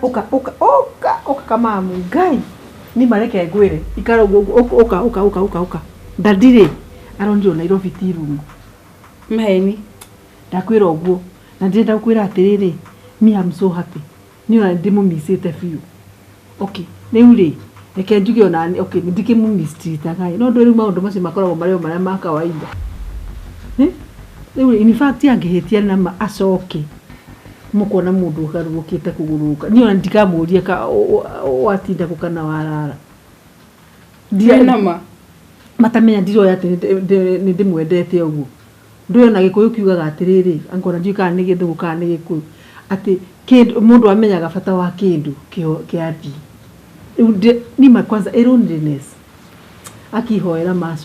Ũka ũka ũka ũka kamamu Ngai. Ni mareke ngwĩre ikara ũguo ũguo ũka ũka ũka ũka ũka. Ndandirĩ aronirwo Nairobi tea room. Maheni. Ndakwĩra ũguo na ndĩrenda gũkwĩra atĩrĩrĩ me I'm so happy. Niĩ ona nĩndĩmũmicĩte biũ. Okay, rĩu rĩ reke njuge ona okay ndikĩmũmistreataga ĩ no ndũĩ rĩu maũndũ macio makoragwo marĩ o marĩa ma kawaida. Rĩu in fact angĩhĩtia nama acoke mũkona mũndũ ũgarũrũkĩte kũgũrũka. Niĩ ona ndikamũria watinda kũ kana warara. Wĩ nama? Matamenya ndiroĩ atĩ nĩ ndĩmwendete ũguo. Ndũĩ ona gĩkũyũ kiugaga atĩrĩrĩ, anga ona ndiũĩ kana nĩ gĩthũngũ kana nĩ gĩkũyũ, atĩ kĩndũ mũndũ amenyaga bata wa kĩndũ kĩathiĩ. Rĩu nima kwanza ĩ loneliness akihoera ma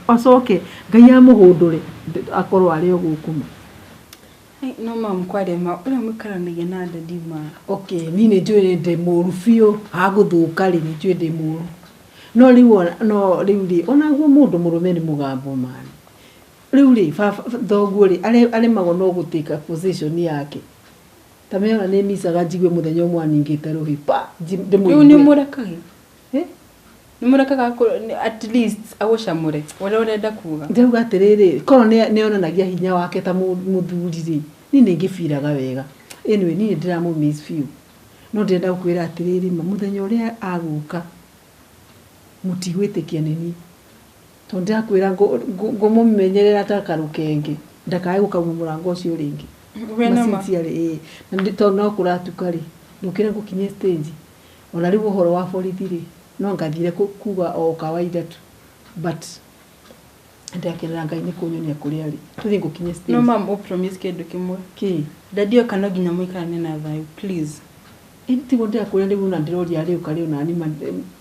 acoke Ngai amũhũndũre akorwo arĩ o gũkũ ma. No mam kwaria ma ũrĩa mũikaranagia na daddy ma. Okay, niĩ nĩ njũĩ ndĩ mũru biũ, hagũthũka rĩ nĩ njũĩ ndĩ mũru. No rĩu no rĩu rĩ onaguo mũndũ mũrũme nĩ mũgambo man. Rĩu rĩ baba thoguo rĩ aremagwo no gũ take position yake. Ta menya ona nĩ micaga njigue mũthenya ũmwe aningĩte rũhĩ pa ndĩmũigue. Rĩu nĩ ũmũrekaga? Eh? Nĩ mũrekaga at least agũcamũre ũrĩa ũrenda kuga. Ndĩrauga atĩrĩrĩ, korwo nĩ onanagia hinya wake ta mũthuri rĩ, niĩ nĩ ingĩbiraga wega. Anyway, niĩ nĩ ndĩramũ miss biũ. No ndĩrenda gũkwĩra atĩrĩrĩ ma, mũthenya ũrĩa agũka, mũtigwĩtĩkia nĩ niĩ. Tondũ ndĩrakwĩra ngũmũmenyerera ta karũkenge, ndakae gũkauma mũrango ũcio rĩngĩ. Wĩ na ma? Sincerely, ĩĩ. Na tondũ no kũratuka rĩ, ndũkĩre ngũkinyie stage. Ona rĩu ũhoro wa borithi rĩ, no ngathire kuga o kawaida tu. But ndĩrakenera Ngai nĩ kũnyonia kũrĩa arĩ. Tũthiĩ ngũkinyie stage. No mam, ũ promise kĩndũ kĩmwe. Kĩ? Daddy oka no nginya mũikaranie na thayũ, please. Ĩĩ tiguo ndĩrakwĩra rĩu ona ndĩroria arĩũka rĩ ona niĩ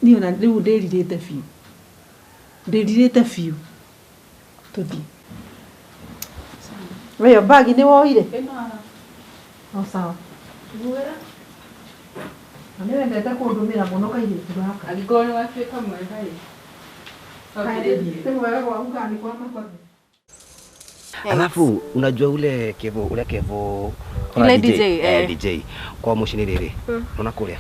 niĩ ona rĩu ndĩrirĩte biũ. Ndĩrirĩte biũ. Tũthiĩ. We yo bag nĩ woire? O sawa. Na nĩ wendete kũndũmĩra mũno kairĩtu gaka. Angĩkorwo nĩ watuĩka mwega rĩ. Nĩ mwega gwaku kana nĩ kwa mabathi? Alafu unajua ule Kevo, ule Kevo Ule DJ, eh, eh. DJ kwa muciĩ nĩ rĩrĩ unaona kuria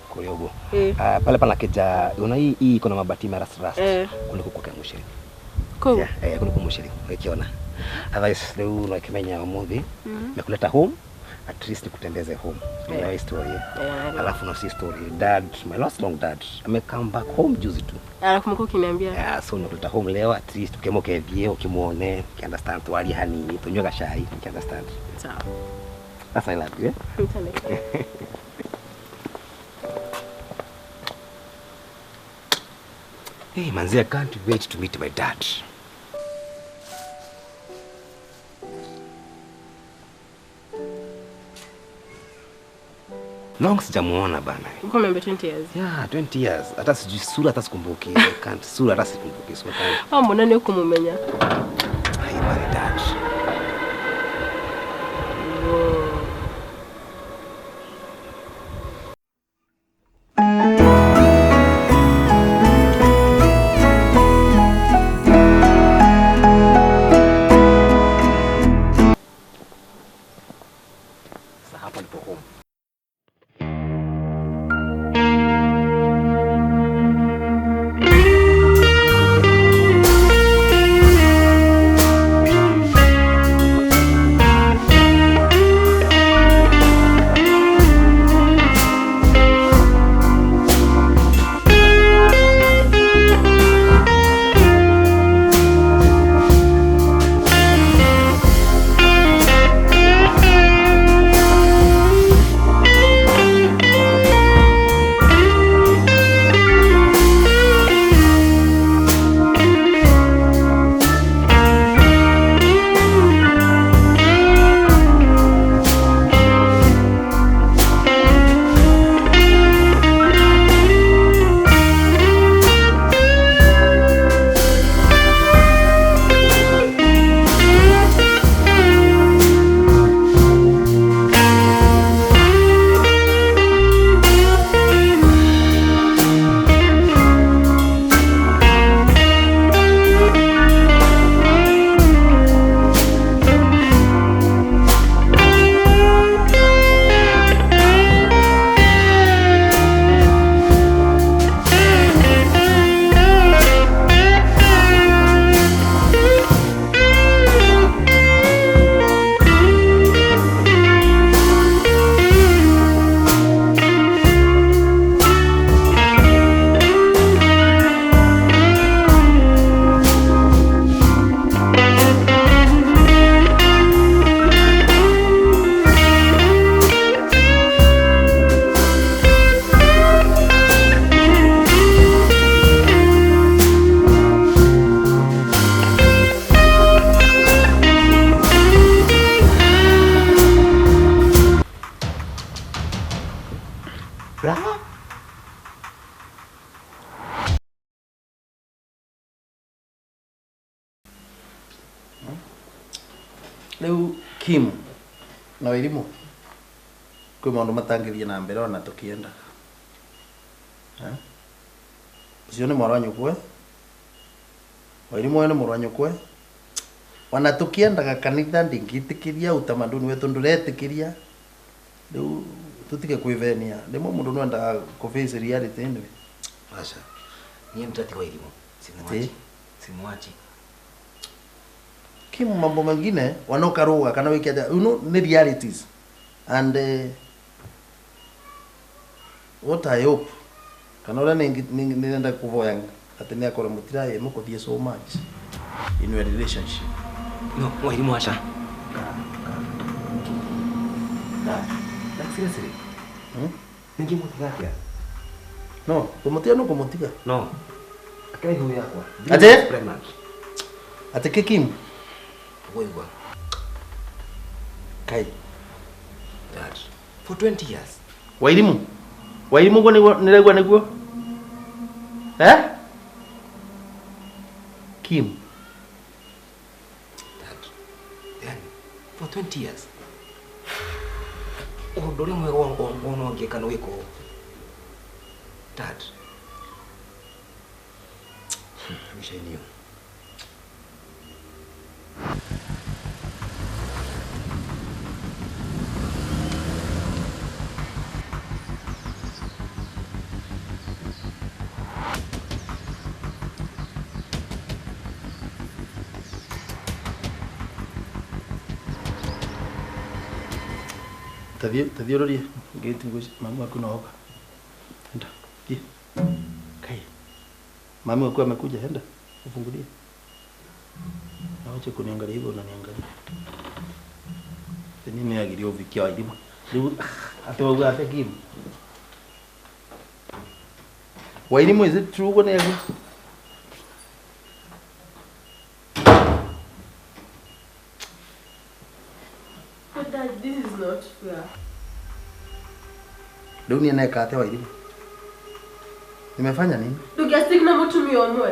kuria ũguo. Eh. Ah, pale pana keja unaona hii hii iko na mabati ma rust rust. Eh. Kuliko kwa muciĩ. Kũu. Yeah, eh, kuliko muciĩ ukiona. Otherwise rĩu no kimenya umuthi mekuleta home at least nikutembeze home. Yeah. Hiyo story. Yeah. Alafu na si story dad, my last long dad ame come back home juzi tu. Nakumbuka ukiniambia. Yeah, so nakuleta home leo at least ukiamuka uke ukimuone, ukiunderstand tuarie hanini, tunywe gacai, ukiunderstand. Sawa. That's I love you. Eh? Mtane. Hey, manzi, I can't wait to meet my dad. Long sijamuona bana. Ulikuwa umeambia 20 years. Yeah, 20 years. Hata sijui sura hata sikumbuki. I can't sura hata sikumbuki. So I can't. Ah, mbona ni ukumumenya? Hey, my dad. Sasa hapa ndipo home. Kim na Wairimu kwĩ maũndũ matangĩthiĩ na mbere ona tũkĩendaga. Ũcio nĩ mwarĩ wa nyũkwe, Wairimu ũyũ nĩ mũrũ wa nyũkwe. Ona tũkĩendaga kanitha ndingĩtĩkĩria utamaduni wetu ndũretĩkĩria. Rĩu tũtige kwĩvenia. Rĩmwe mũndũ no endaga kũ face reality anyway. Aca. Niĩ nĩndatiga Wairimu. Simwachi. Simwachi. Kim mambo mengine wanokaruga kana wike atia, you know, ni realities and what I hope kana uria nirenda kuvoya ati ni akorwo mutiraye mukuthie so much in your relationship. No, Wairimu acha. Dad, seriously? Ningĩmũtiga atĩa? No, kũmũtiga no kũmũtiga. No. Akĩra ihu yakwa. Ate? Pregnant. Ate kĩ Kim? Waigua. Kai. Dad, for 20 years. Wairimu. Wairimu guo nĩguo nĩraigua nĩguo? Eh? Kim. Dad, then for 20 years. Ũndũ ũrĩa mwega wona ũngĩka nĩ wĩka ũũ. Dad. I wish I knew. Tathiĩ ũrorie ngĩti ngũci mami waku no oka. Enda. Thiĩ. Kai. Mami waku amekuja, enda. Ufungulie. Na wache kuniangalia hivyo unaniangalia. Teni ni agirio uvikia Wairimu. Rĩu ate wauga ate Kim. Wairimu, is it true ũguo nĩ agu? But Dad, this is not fair. Rĩu niĩ neka atĩa Wairimu? Nimefanya nini? Ndũngĩastick na mũtumia ũmwe.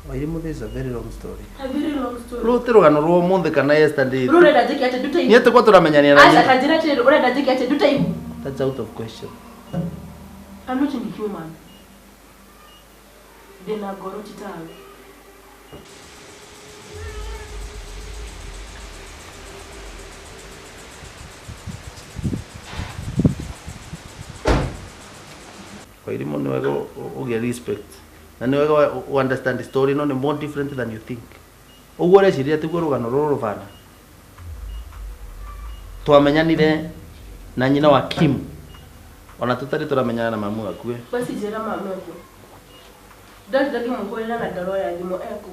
Wairimu, this is a very long story. A very long story. Rũu ti rũgano rwa ũmũthĩ kana yesterday. Rĩu ũrenda njĩke atĩa ndute ihu? Niĩ tũkorwo tũramenyanire na Aca, nyina. ta njĩra atĩrĩrĩ, ũrenda njĩke atĩa ndute ihu? That's out of question. I'm not inhuman. Ndĩna ngoro ti tawe. Wairimu nĩ wega ũgĩe respect na nĩ wega understand the story no nĩ more different than you think. Ũguo ũreciria tiguo rũgano rũrũ rũbana. Twamenyanire na nyina wa Kim ona tũtarĩ tũramenyana na mamu wakue. Basi njĩra mamu waku. Dad ndangĩmũhũrĩra na ndaroya thimũ eku.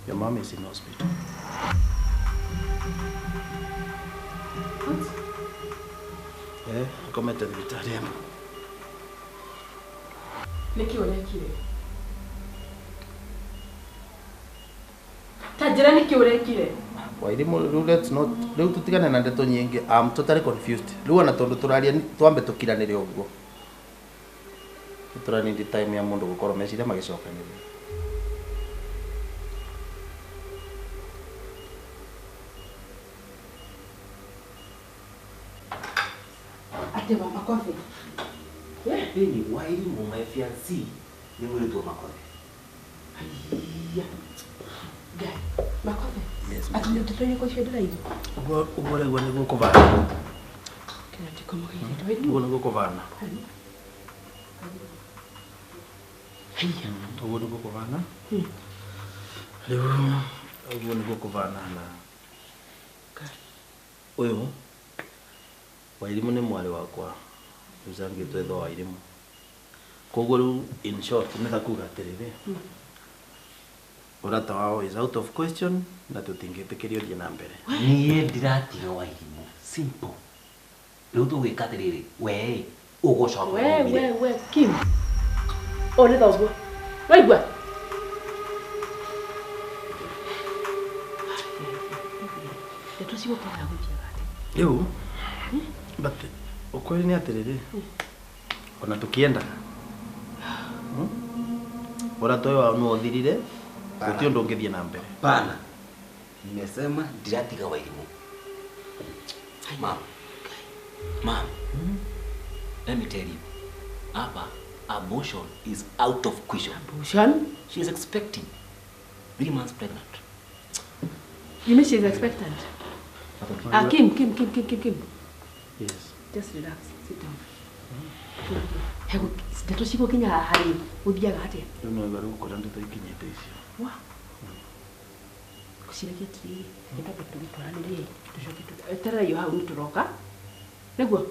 Your mom is in hospital. What? Akomete thibitarĩ ĩmwe. Nĩkĩ ũrekire? Ta njĩra nĩkĩ ũrekire? Wairimu, rĩu let's not rĩu tũtigane na ndeto nyingĩ. I'm totally confused. Rĩu ona tondũ tũraria twambe tũkiranĩre ũguo. Tũranindi time ya mũndũ gũkorwo meciria magĩcokanĩrĩra. Ate wa Makothe. Ĩni Wairimu my fiancé nĩ mũirĩtu wa Makothe. Haiya. Ngai, Makothe. Yes, Ati nĩ ndeto irĩkũ icio ndĩraigua? Ũguo ũguo ũraigua nĩguo kũbana. Kĩra ndikomogeire Wairimu. Ũguo nĩguo kũbana. Haiya. Ũguo nĩguo kũbana. Rĩu ũguo nĩguo kũbana na ũyũ Wairimu nĩ mwarĩ wakwa ũcangĩtwo ithe wa Wairimu. Koguo rĩu in short nĩ ta kuga atĩrĩrĩ ũrata wao is out of question na tũtingĩtĩkĩrio ũthiĩ na mbere. Niĩ ndiratiga Wairimu. Simple. Rĩu tũgwĩka atĩrĩrĩ, we ũgũcoka We, we, Kim. O nĩ thoguo. Waigua? Ndeto cigũkorwo gũthiaga atĩa? Rĩu but ukweli nĩ atĩrĩrĩ ona tũkĩendaga ũrata ũyũ wao nĩ ũthirire Gũtirĩ ũndũ ũngĩthiĩ na mbere. Pana. Nimesema ndiratiga Wairimu. Mom. Mom. Let me tell you. Hapa abortion is out of question. Abortion? She is expecting 3 months pregnant. You mean she's expectant? Ah, Kim, Kim, Kim, Kim, Kim, Kim. Yes. Just relax. Sit down. Hego, ndeto cigũkinya haha rĩ, gũthiaga atĩa? Rĩu no wega rĩu ndeto ikinyĩte icio. Wa. Ngũciragia atĩrĩrĩ, nĩtwambe tũgĩtwaranĩrie, tũcoke eterera iyo hau nĩtũroka. Nĩguo?